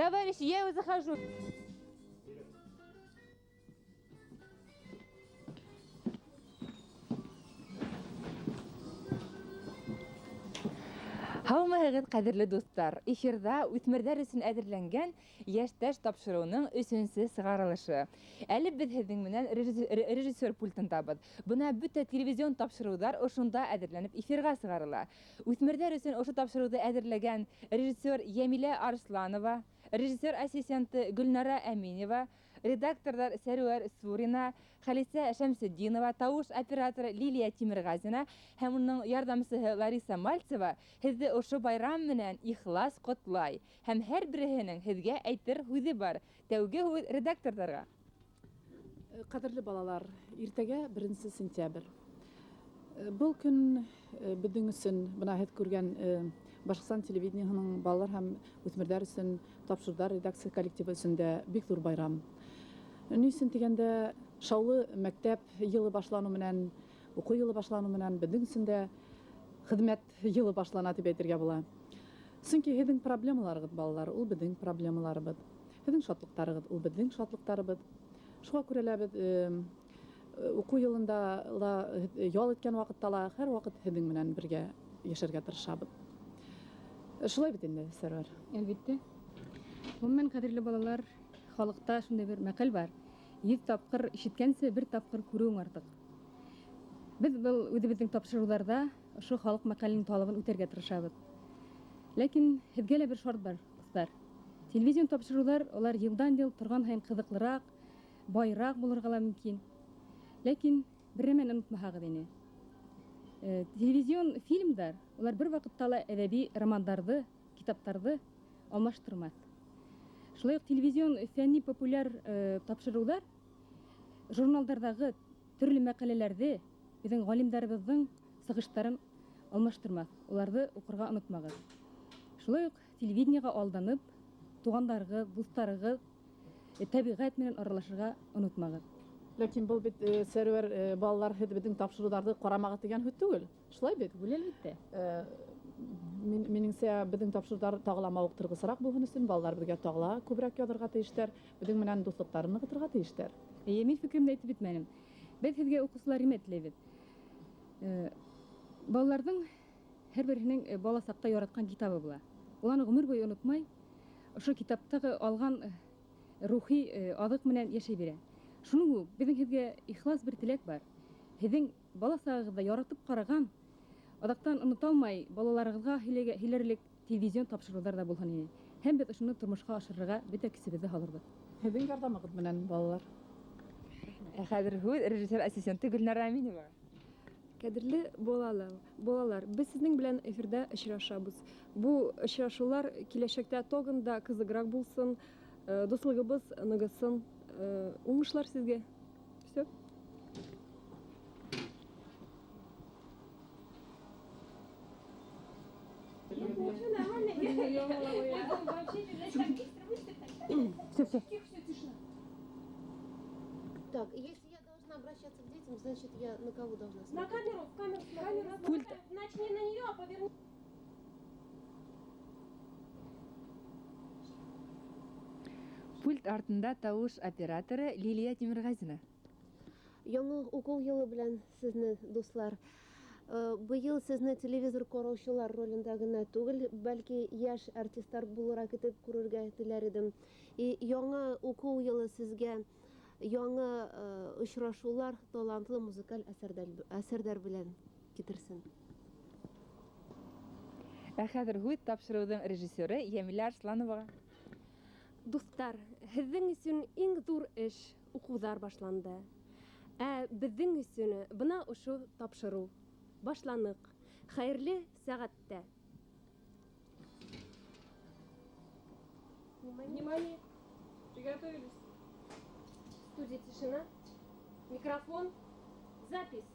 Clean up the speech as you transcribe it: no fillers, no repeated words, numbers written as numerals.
Товарищи, я захожу. Һаумыһығыҙ, ҡәҙерле дуҫтар! Эфирҙа үҫмерҙәр өсөн әҙерләнгән Йәштәш тапшырыуының өсөнсө сығарылышы. Әле беҙ һеҙҙең менән режиссер пультындабыҙ. Бына бөтә телевизион тапшырыуҙар ошонда әҙерләнеп эфирға сығарыла. Үҫмерҙәр өсөн ошо тапшырыуҙы әҙерләгән режиссер Йәмилә Арысланова, режиссер ассистенты Гөлнара Әминева, редакторҙар Сәрүәр Сурина, Хәлисә Шәмсетдинова, тауыш операторы Лилия Тимерғазина һәм уның ярҙамсыһы Лариса Мальцева һеҙҙе ошо байрам менән ихлас ҡотлай. Һәм һәр береһенең һеҙгә әйтер һүҙе бар. Тәүге һүҙ редакторҙарға. Ҡәҙерле балалар, иртәгә 1 сентябрь. Был көн беҙҙең өсөн, бына һеҙ күргән Башҡортостан телевидениеһының балалар һәм үҫмерҙәр өсөн тапшырыуҙар редакция коллективы өсөн дә бик ҙур байрам. Ни өсөн тигәндә, шаулы мәктәп йылы башланыу менән, уҡыу йылы башланыу менән беҙҙең өсөн дә хеҙмәт йылы башлана тип әйтергә була. Сөнки һеҙҙең проблемаларығыҙ, балалар, ул беҙҙең проблемаларыбыҙ. Һеҙҙең шатлыҡтарығыҙ, ул беҙҙең шатлыҡтарыбыҙ. Шуға күрә лә беҙ уҡыу йылында ла, ял иткән ваҡытта ла һәр ваҡыт һеҙҙең менән бергә йәшәргә тырышабыҙ. Шулай бит инде, Сәрүәр? Әлбиттә. Ғөмүмән, ҡәҙерле балалар, халыҡта шундай бер мәҡәл бар. 100 тапҡыр ишеткәнсе, бер тапҡыр күреүең артыҡ. Беҙ был үҙебеҙҙең тапшырыуҙарҙа ошо халыҡ мәҡәленең талабын үтәргә тырышабыҙ. Ләкин һеҙгә лә бер шарт бар, дуҫтар. Телевизион тапшырыуҙар улар йылдан-йыл торған һайын ҡыҙыҡлыраҡ, байыраҡ булырға ла мөмкин. Ләкин бер нәмәне онотмаһағыҙ ине. Телевизион фильмдар улар бер ваҡытта ла әҙәби романдарҙы, китаптарҙы алмаштырмаҫ. Шулай уҡ телевизион фәнни популяр тапшырыуҙар журналдарҙағы төрлө мәҡәләләрҙе, беҙҙең ғалимдарыбыҙҙың сығыштарын алмаштырмаҫ. Уларҙы уҡырға онотмағыҙ. Шулай уҡ телевидениеға алданып, туғандарығыҙ, дуҫтарығыҙ, тәбиғәт менән аралашырға онотмағыҙ. Ләкин был бит, Сәрүәр, балалар, һеҙ беҙҙең тапшырыуҙарҙы ҡарамағыҙ тигән һүҙ түгел. Шулай бит? Түгел, әлбиттә. Минеңсә, беҙҙең тапшырыуҙар тағы ла мауыҡтырғысыраҡ булһын өсөн балалар беҙгә тағы ла күберәк яҙырға тейештәр, беҙҙең менән дуҫлыҡтарын нығытырға тейештәр. Эйе, мин фекеремде әйтеп бөтмәнем. Беҙ һеҙгә, уҡыусылар, нимә теләйбеҙ? Балаларҙың һәр береһенең бала саҡта яратҡан китабы була. Ул аны ғүмер буйы онотмай, ошо китаптағы алған рухи аҙыҡ менән йәшәй бирә. Шуның үк беҙҙең һеҙгә ихлас бер теләк бар. Һеҙҙең бала сағығыҙҙа яратып ҡараған, аҙаҡтан онота алмай балаларығыҙға һөйләрлек телевизион тапшырыуҙар ҙа булһын ине. Һәм беҙ ошоно тормошҡа ашырырға бөтә көсөбөҙҙө һалырбыҙ. Һеҙҙең ярҙамығыҙ менән, балалар. Ә хәҙер һүҙ режиссер ассистенты Гөлнара Әминева. Ҡәҙерле балалар, беҙ һеҙҙең белән эфирҙа осрашабыҙ. Бу осрашыулар киләсәктә тағын да ҡыҙығыраҡ булсын, дуҫлығыбыҙ нығысын. Уңышлар һеҙгә. Всё. Всё, всё. Так, если я должна обращаться к детям, значит, я на кого должна На смотреть? камеру, в камеру смотри. Пульт. Значит, не на нее, а поверни. Пульт артында тауыш операторы Лилия Тимерғазина. Яңы уҡыу йылы белән һеҙне, дуҫлар. Быйыл һеҙне телевизор ҡараусылар ролендә генә түгел, бәлки йәш артистар булараҡ итеп күрергә теләр идем. И яңы уҡыу йылы һеҙгә яңы осрашыулар, талантлы музыкаль әсәрҙәр белән китерсен. Ә хәҙер һүҙ тапшырыуҙың режиссеры Йәмилә Арыслановаға. Дуҫтар, һеҙҙең өсөн иң ҙур эш уҡыуҙар башланды. Ә беҙҙең өсөн бына ошо тапшырыу. Башланыҡ. Хәйерле сәғәттә. Внимание. Приготовились. Студия тишина. Микрофон. Запись.